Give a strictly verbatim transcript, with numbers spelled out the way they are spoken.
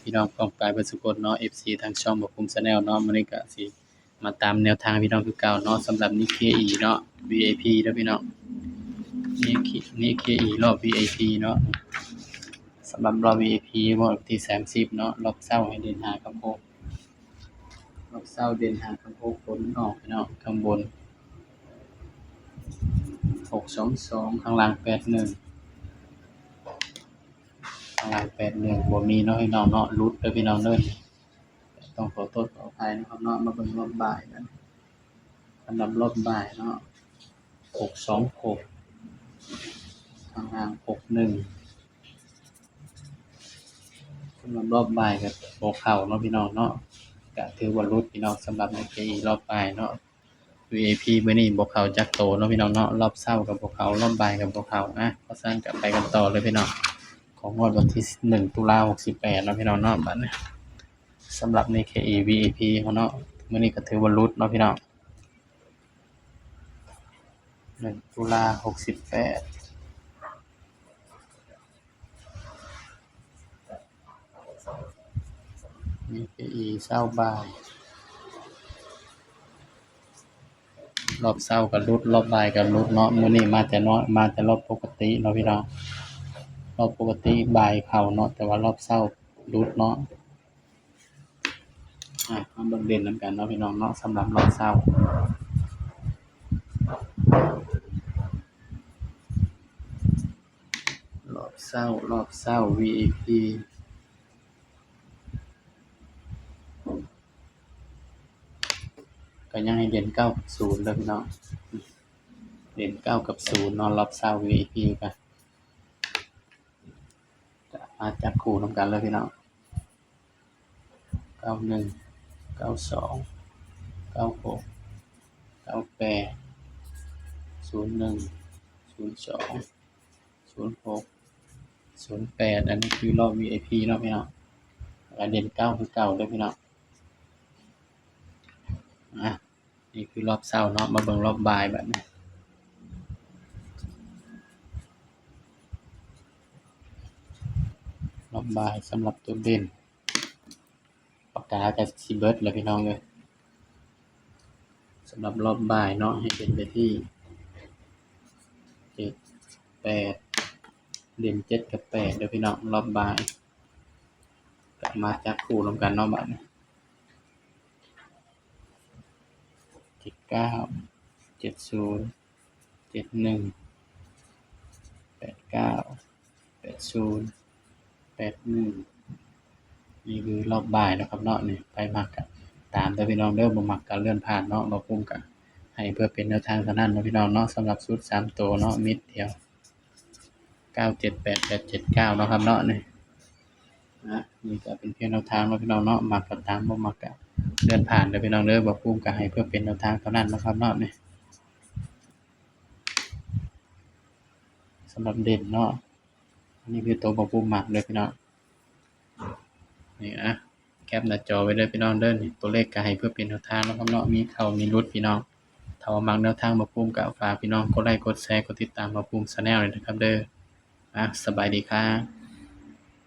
พี่น้องป้องปายเบิดสุคนเนาะ เอฟซี ทางช่องบ่าวภูมิ Channel เนาะ มื้อนี้ก็สิมาตามแนวทางพี่น้องคือเก่าเนาะ สำหรับ Nikkei เนาะ วี ไอ พี เด้อพี่น้อง Nikkei Nikkei รอบ วี ไอ พี เนาะ สำหรับรอบ วี ไอ พี งวดวันที่ สามสิบ เนาะ รอบเช้าให้เด่นห้ากับหก รอบเช้าเด่นห้ากับหก ผลมันออกพี่น้อง ข้างบน หกสองสอง ข้างล่าง แปดหนึ่ง ข้างล่าง แปดหนึ่ง บ่มีเนาะพี่น้องเนาะ หลุดเด้อพี่น้องเด้อ ต้องขอโทษขออภัยนะครับเนาะ มาเบิ่งรอบบ่ายกัน สำหรับรอบบ่ายเนาะ หกสองหก ข้างล่าง หกหนึ่ง สำหรับรอบบ่ายก็บ่เข้าเนาะพี่น้องเนาะ ก็ถือว่าหลุดพี่น้อง สำหรับ Nikkei รอบบ่ายเนาะ วี ไอ พี มื้อนี้บ่เข้าจักโตเนาะพี่น้องเนาะ รอบเช้าก็บ่เข้า รอบบ่ายก็บ่เข้านะ เพราะฉะนั้นก็ไปกันต่อเลยพี่น้อง ของงวดวันที่ หนึ่ง ตุลา หกสิบแปด เนาะพี่น้องเนาะ บัดนี้ สำหรับ Nikkei วี ไอ พี เฮาเนาะ มื้อนี้ก็ถือว่าหลุดเนาะพี่น้อง หนึ่ง ตุลา หกสิบแปด Nikkei เช้าบ่าย รอบเช้าก็หลุด รอบบ่ายก็หลุดเนาะ มื้อนี้มาแต่น้อย มาแต่รอบปกติเนาะพี่น้อง รอบปกติบ่ายเข้าเนาะ แต่ว่ารอบเช้าหลุดเนาะ อ่ะ มาเบิ่งเด่นนำกันเนาะพี่น้องเนาะ สำหรับรอบเช้า รอบเช้า รอบเช้า วี ไอ พี ก็ยังให้เด่นเก้ากับศูนย์เด้อพี่น้อง เด่นเก้ากับศูนย์เนาะ รอบเช้า วี ไอ พี ก็ จะมาจับคู่นำกันเลยพี่น้อง เก้าหนึ่ง เก้าสอง เก้าหก เก้าแปด ศูนย์หนึ่ง ศูนย์สอง ศูนย์หก ศูนย์แปด อันนี้คือรอบ วี ไอ พี เนาะพี่น้อง แล้วเด่นเก้าคือเก่าเด้อพี่น้อง อ่ะ นี่คือรอบเช้าเนาะ มาเบิ่งรอบบ่ายบัดนี้ รอบบ่ายสำหรับตัวเด่น ปากกาก็สิเบิดแล้วพี่น้องเอ้ย สำหรับรอบบ่ายเนาะ ให้เด่นไปที่ เจ็ด แปด เด่น เจ็ด กับ แปด เด้อพี่น้อง รอบบ่าย ก็มาจับคู่นำกันเนาะบัดนี้ เจ็ดเก้า เจ็ดศูนย์ เจ็ดหนึ่ง แปดเก้า แปดศูนย์ แปดหนึ่ง นี่คือรอบบ่ายนะครับเนาะ นี่ ไผมักก็ตามเด้อพี่น้องเด้อ บ่มักก็เลื่อนผ่านเนาะ บ่าวภูมิก็ให้เพื่อเป็นแนวทางเท่านั้นเนาะพี่น้องเนาะ สำหรับชุดสามตัวเนาะ เม็ดเดียว เก้าเจ็ดแปด แปดเจ็ดเก้า เนาะครับเนาะ นี่ นะ นี่ก็เป็นเพียงแนวทางเนาะพี่น้องเนาะ มักก็ตาม บ่มักก็เลื่อนผ่านเด้อพี่น้องเด้อ บ่าวภูมิก็ให้เพื่อเป็นแนวทางเท่านั้นนะครับเนาะ นี่ สำหรับเด่นเนาะ อันนี้คือตัวบ่าวภูมิมักเด้อพี่น้อง นี่นะ แคปหน้าจอไว้เด้อพี่น้องเด้อ นี่ ตัวเลขก็ให้เพื่อเป็นแนวทางเนาะครับเนาะ มีเข้ามีหลุดพี่น้อง ถ้าว่ามักแนวทางบ่าวภูมิก็ฝากพี่น้องกดไลค์ กดแชร์ กดติดตามบ่าวภูมิ Channel เลยนะครับเด้อ อ่ะ สบายดีครับ